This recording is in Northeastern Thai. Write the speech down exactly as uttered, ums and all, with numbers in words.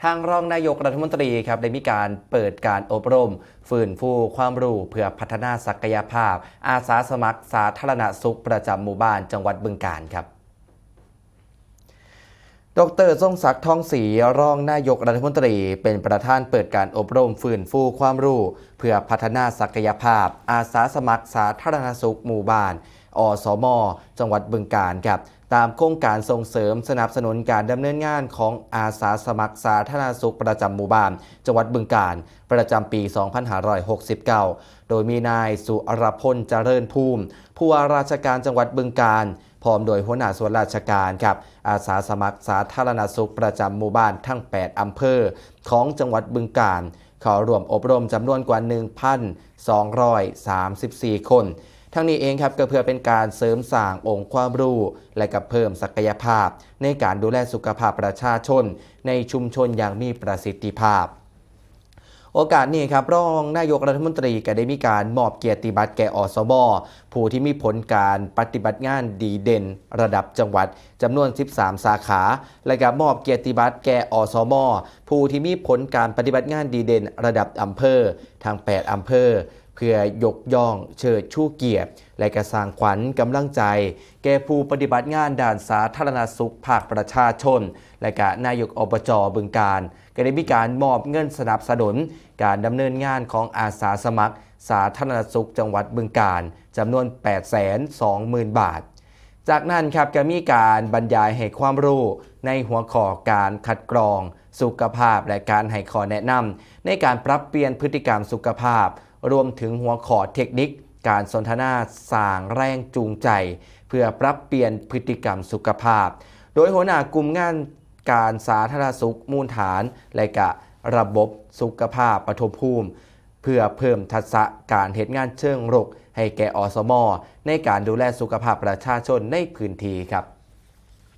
ทางรองนายกรัฐมนตรีครับ ได้มีการเปิดการอบรม ฟื้นฟูความรู้เพื่อพัฒนาศักยภาพ อาสาสมัครสาธารณสุขประจำหมู่บ้านจังหวัดบึงกาฬครับ ดร.ทรงศักดิ์ ทองศรี รองนายกรัฐมนตรี เป็นประธานเปิดการอบรม ฟื้นฟูความรู้ เพื่อพัฒนาศักยภาพ อาสาสมัครสาธารณสุขหมู่บ้าน อสม จังหวัดบึงกาฬครับ ตามโครงการส่งเสริมสนับสนุนการดำเนินงานของอาสาสมัครสาธารณสุขประจำหมู่บ้าน จังหวัดบึงกาฬ ประจำปี สองพันห้าร้อยหกสิบเก้า โดยมีนายสุรพล เจริญภูมิ ผู้ว่าราชการจังหวัดบึงกาฬ พร้อมโดยหัวหน้าส่วนราชการครับ อาสาสมัครสาธารณสุขประจำหมู่บ้านทั้ง แปด อำเภอของจังหวัดบึงกาฬ เข้าร่วมอบรมจำนวนกว่า หนึ่งพันสองร้อยสามสิบสี่ คน ทั้งนี้เองครับ ก็เพื่อเป็นการเสริมสร้างองค์ความรู้ และก็เพิ่มศักยภาพ ในการดูแลสุขภาพประชาชน ในชุมชนอย่างมีประสิทธิภาพ โอกาสนี้ครับ รองนายกรัฐมนตรีก็ได้มีการมอบเกียรติบัตรแก่ อสม ผู้ที่มีผลการปฏิบัติงานดีเด่นระดับจังหวัดจำนวน สิบสาม สาขา และก็มอบเกียรติบัตรแก่ อสม ผู้ที่มีผลการปฏิบัติงานดีเด่นระดับอำเภอ ทั้ง แปด อำเภอ เพื่อยกย่องเชิดชูเกียรติ และก็สร้างขวัญกำลังใจ แก่ผู้ปฏิบัติงานด้านสาธารณสุขภาคประชาชน และก็นายก อบจ บึงกาฬ ก็ได้มีการมอบเงินสนับสนุนการดำเนินงานของอาสาสมัครสาธารณสุขจังหวัดบึงกาฬ จำนวน แปดแสนสองหมื่น บาท จากนั้นครับ ก็มีการบรรยายให้ความรู้ในหัวข้อการคัดกรองสุขภาพ และการให้ข้อแนะนำในการปรับเปลี่ยนพฤติกรรมสุขภาพ รวมถึงหัวข้อเทคนิคการสนทนาสร้างแรงจูงใจ เพื่อปรับเปลี่ยนพฤติกรรมสุขภาพ โดยหัวหน้ากลุ่มงานการสาธารณสุขมูลฐาน และก็ระบบสุขภาพปฐมภูมิ เพื่อเพิ่มทักษะการเฮ็ดงานเชิงรุกให้แก่ อสม ในการดูแลสุขภาพประชาชนในพื้นที่ครับ